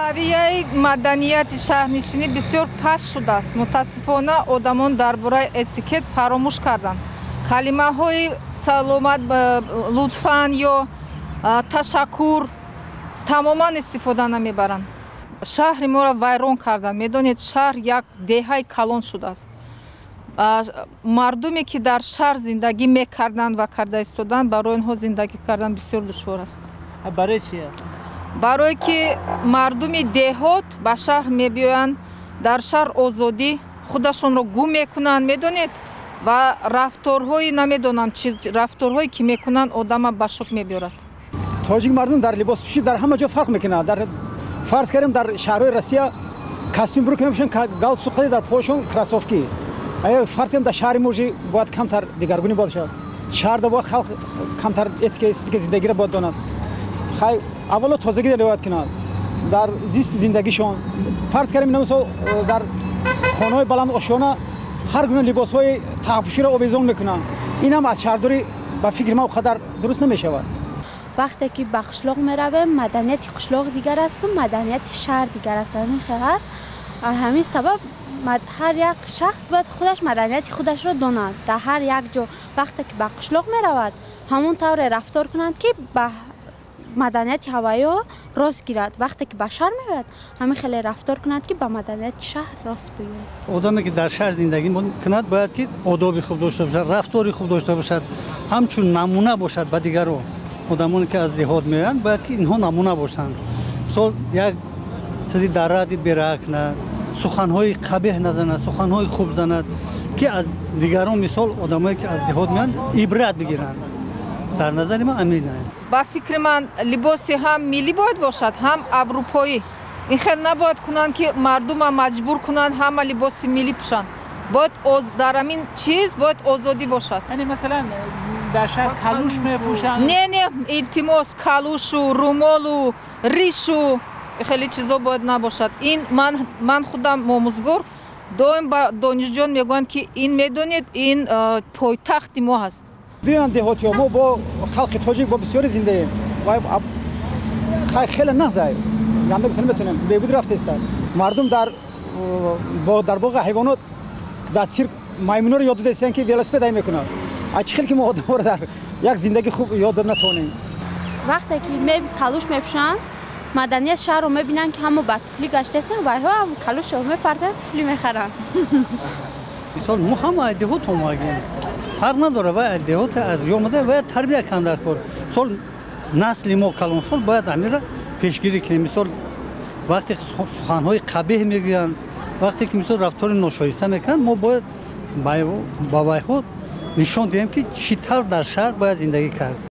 Савияи маданияти шаҳрнишинӣ бисёр паст шудааст. Мутаассифона, одамон дар бораи этикет фаромӯш карданд. Калимаҳои саломат, лутфан ё ташаккур тамоман истифода намебаранд. Шаҳри моро вайрон карданд. Медонед, шаҳр як деҳаи калон шудааст. Мардуме, ки дар шаҳр зиндагӣ мекарданд ва карда истоданд, барои онҳо зиндагӣ кардан бисёр душвор аст. Барои чи? Барое ки мардуми деҳот ба шаҳр мебиёянд, дар шаҳр озодӣ, худашонро гум мекунанд, медонед, ва рафторҳои, намедонам, чи рафторҳое ки мекунанд, одама ба шок мебиёрад. Тоҷик мардум дар либоспӯшӣ дар ҳама ҷо фарқ мекунад. Дар фарз кардем, дар шаҳрҳои Россия костюм брюки мепӯшанд, галстук, дар пошон кроссовки. Фарз кардем, дар шаҳри мо бояд камтар дигаргунӣ бояд шавад. Шаҳрда бояд халқ камтар этика, эстетика зиндагиро бояд донад. Хай, аввало тозагӣ риоят кунад дар зисти зиндагишон. Фарз кардем, мисол, дар хонаҳои баланд ошёна ҳар гуна либосҳои таҳпӯширо овезон мекунанд. Ин ҳам аз шаҳрдорӣ, ба фикри ман, қадар дуруст намешавад. Вақте ки ба қишлоқ меравем, маданияти қишлоқ дигар асту маданияти шаҳр дигар аст. Ҳамин хел аст. Ҳамин сабаб ҳар як шахс бояд худаш маданияти худашро донад. Дар ҳар як ҷо, вақте ки ба қишлоқ меравад, ҳамон тавре рафтор кунад, ки ба маданияти ҳавайё рост гирад. Вақте ки ба шаҳр меояд, ҳамин хеле рафтор кунад, ки ба маданияти шаҳр рост биёяд. Одаме, ки дар шаҳр зиндагӣ кунад, бояд ки одоби хуб дошта бошад, рафтори хуб дошта бошад, ҳамчун намуна бошад ба дигарон. Одамоне, ки аз деҳот меоянд, бояд ки инҳо намуна бошанд. Мисол, як чизи дар радди бераҳ кунад, суханҳои қабеҳ назанад, суханҳои хуб занад, ки аз дигарон, мисол, одамое, ки аз деҳот меоянд, ибрат бигиранд. Дар назари ман ҳамин аст. Ба фикри ман, либоси ҳам миллӣ бояд бошад, ҳам аврупоӣ. Ин хел набояд кунанд, ки мардума маҷбур кунанд ҳама либоси миллӣ пӯшанд. Бояд дар ҳамин чиз бояд озодӣ бошад. Яъне, масалан, дар шаҳр калуш мепӯшанд. Не, илтимос, калушу румолу ришу хеле чизо бояд набошад. Ин ман худам омӯзгор, доим ба донишҷӯён мегӯянд, ки ин, медонед, ин пойтахти мо ҳаст. Биёянд деҳотиҳо. Мо бо халқи тоҷик бо бисёре зиндаем. Хеле нағзай ганда гуфта наметонем, бебуд рафтаистад. Мардум дар боғи ҳайвонот, дар сирк маймунҳоро ёд додаистанд, ки велосипед ай мекунад. А чӣ хел ки мо одаморо дар як зиндагии хуб ёд дод натавонем? Вақте ки калуш мепӯшанд, маданияти шаҳрро мебинанд, ки ҳамо ба туфлӣ гаштаистанд, вайҳо ҳам калушро мепартоянд, туфлӣ мехаранд. Мисол, мо ҳама аз деҳот омадем, фарқ надорад, вай аз деҳот аз ҷо омада, бояд тарбия кунанд дар кор. Мисол, насли мо, калонсол, бояд ҳаминро пешгирӣ кунем. Мисол, вақте суханҳои қабеҳ мегӯянд, вақте ки, мисол, рафтори ношоиста мекунанд, мо бояд ба вайҳо нишон диҳем, ки чӣ тавр дар шаҳр бояд зиндагӣ кард.